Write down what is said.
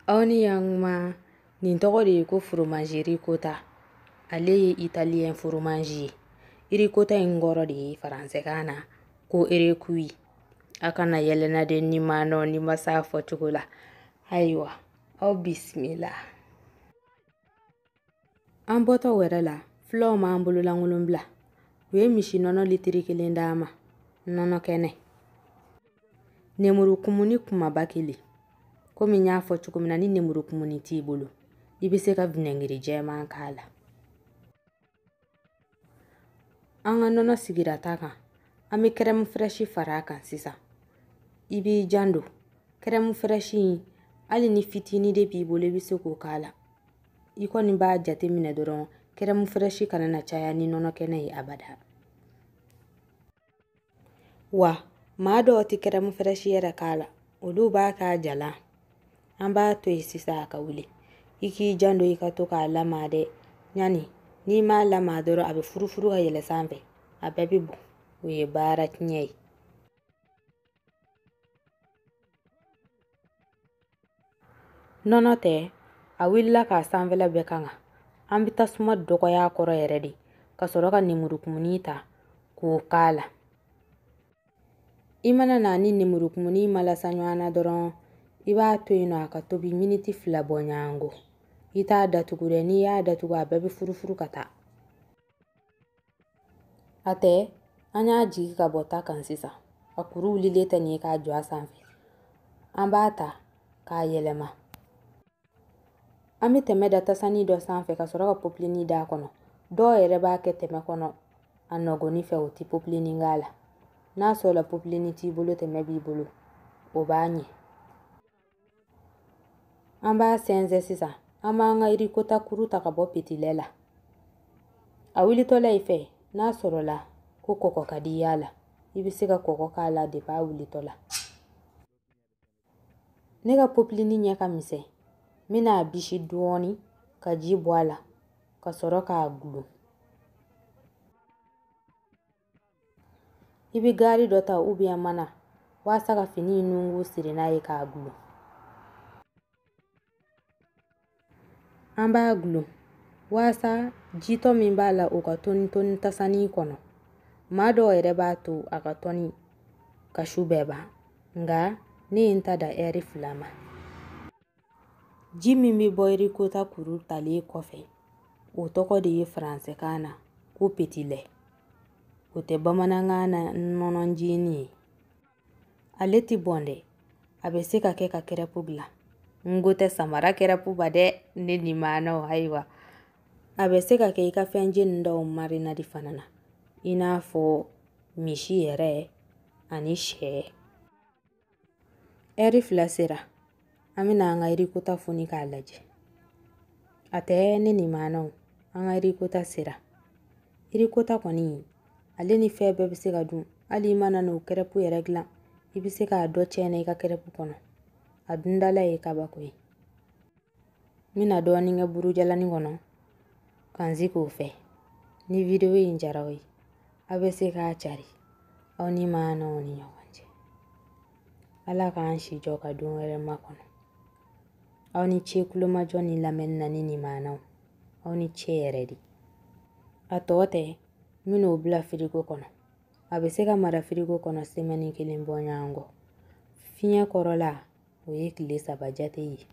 Aw ni yan nin tɔgɔ de ye ko fromage ricotta. Ale ye italien fromage ye. Ricotta in kɔrɔ de ye faransɛkan na ko recuit. A kana yɛlɛnna de ni ma nɔ ni ma s'a fɔcogo la. Ayiwa, aw bisimila. An bɔtɔ wɛrɛ la, fulaw m'an bololankolon bila. U ye misi nɔnɔ litiri 1 d'an ma, nɔnɔ kɛnɛ. Nemurukumuni kumaba 1. Komi n y'a fɔ cogo min na, ni nemurukumuni t'i bolo, i bɛ se ka vinɛgiri jɛman k'a la. An ka nɔnɔ sigira ta kan, an bɛ crème fraîche fara a kan sisan. I b'i janto, crème fraîche in hali ni fitinin de b'i bolo i bɛ se k'o k'a la. I kɔni b'a jateminɛ dɔrɔn crème fraîche kana na caya ni nɔnɔ kɛnɛ ye abada. Wa maa dɔw tɛ crème fraîche yɛrɛ k'a la, olu b'a k'a jalan. An b'a to yen sisan a ka wuli. I k'i janto i ka to k'a lamaga dɛ. Ɲani n'i m'a lamaga dɔrɔn a bɛ furufuru ka yɛlɛ sanfɛ, a bɛɛ bɛ bɔn. O ye baara tiɲɛ ye. Nɔnɔ tɛ, a wulila k'a sanfɛla bɛɛ kanga. An bɛ tasuma dɔgɔya a kɔrɔ yɛrɛ de, ka sɔrɔ ka nemurukumuni ta k'o k'a la. I mana na ni nemurukumuni malasa ɲɔgɔn na dɔrɔn, i b'a to yen nɔ a ka tobi miniti 2 bɔɲɔgɔnko. I t'a datugu dɛ, n'i y'a datugu a bɛɛ bɛ furufuru ka taa. A tɛ, an y'a jigi ka bɔ ta kan sisan. A kuru wulilen tɛ nin ye k'a jɔ a sanfɛ. An b'a ta k'a yɛlɛma. An bɛ tɛmɛ da tasani dɔ sanfɛ ka sɔrɔ ka popilini d'a kɔnɔ. Dɔw yɛrɛ b'a kɛ tɛmɛ kɔnɔ a nɔgɔni fɛ, o tɛ popilini k'a la. N'a sɔrɔla popilini t'i bolo, tɛmɛ b'i bolo, o b'a ɲɛ. An b'a sɛnsɛn sisan. An b'an ka ricotta kuru ta ka bɔ petilɛ la. A wulitɔla i fɛ, n'a sɔrɔla ko kɔgɔ ka di i y'a la, i bɛ se ka kɔgɔ k'a la depi a wulitɔ la. Ne ka popilini ɲɛ ka misɛn, n bɛna a bisi dɔɔni ka ji bɔ a la ka sɔrɔ k'a gulon. I bɛ gaari dɔ ta ou bien mana walasa ka fini in nungu siri n'a ye k'a gulon. An b'a gulon walasa jitɔ min b'a la o ka tɔni tɔni tasani kɔnɔ. Maa dɔw yɛrɛ b'a to a ka tɔni ka su bɛɛ ban, nka ne ye n ta da ɛri 2 ma. Ji min bɛ bɔ ricotta kuru talen kɔfɛ, o tɔgɔ de ye faransɛkan na ko petit lait. O tɛ bamanankan na nɔnɔjinin ye. Ale tɛ bɔn dɛ, a bɛ se ka kɛ ka kɛrɛpu dilan. N ko tɛ samara kɛrɛpu ba dɛ, ne ni maanaw. Ayiwa, a bɛ se ka kɛ i ka fɛn jeni dɔw marinadi fana na, i n'a fɔ misi yɛrɛ ani sɛ. Ɛri 2 sera, an bɛna an ka ricotta foni k'a lajɛ. A tɛ ne ni maanaw, an ka ricotta sera. Ricotta kɔni, ale ni fɛn bɛɛ bɛ se ka dun. Hali i mana n'o kɛrɛpu yɛrɛ dilan, i bɛ se k'a dɔ cɛn i ka kɛrɛpu kɔnɔ. A dundala ye kabako ye. N bɛna dɔɔnin kɛ burujalani kɔnɔ ka n sigi k'o fɛ. Ni video in diyara aw ye, aw bɛ se k'a cari aw ni maanaw ni ɲɔgɔn cɛ. Ala k'an si jɔ ka don wɛrɛ makɔnɔ. Aw ni ce kulomajɔ ni lamɛnni na ni nin maanaw. Aw ni ce yɛrɛ de. A tɔ tɛ, n bɛn'o bila firigo kɔnɔ. A bɛ se ka mara firigo kɔnɔ semaine 1 bɔɲɔgɔn kɔ. Fiɲɛ kɔrɔla, o ye tile 3 jate ye.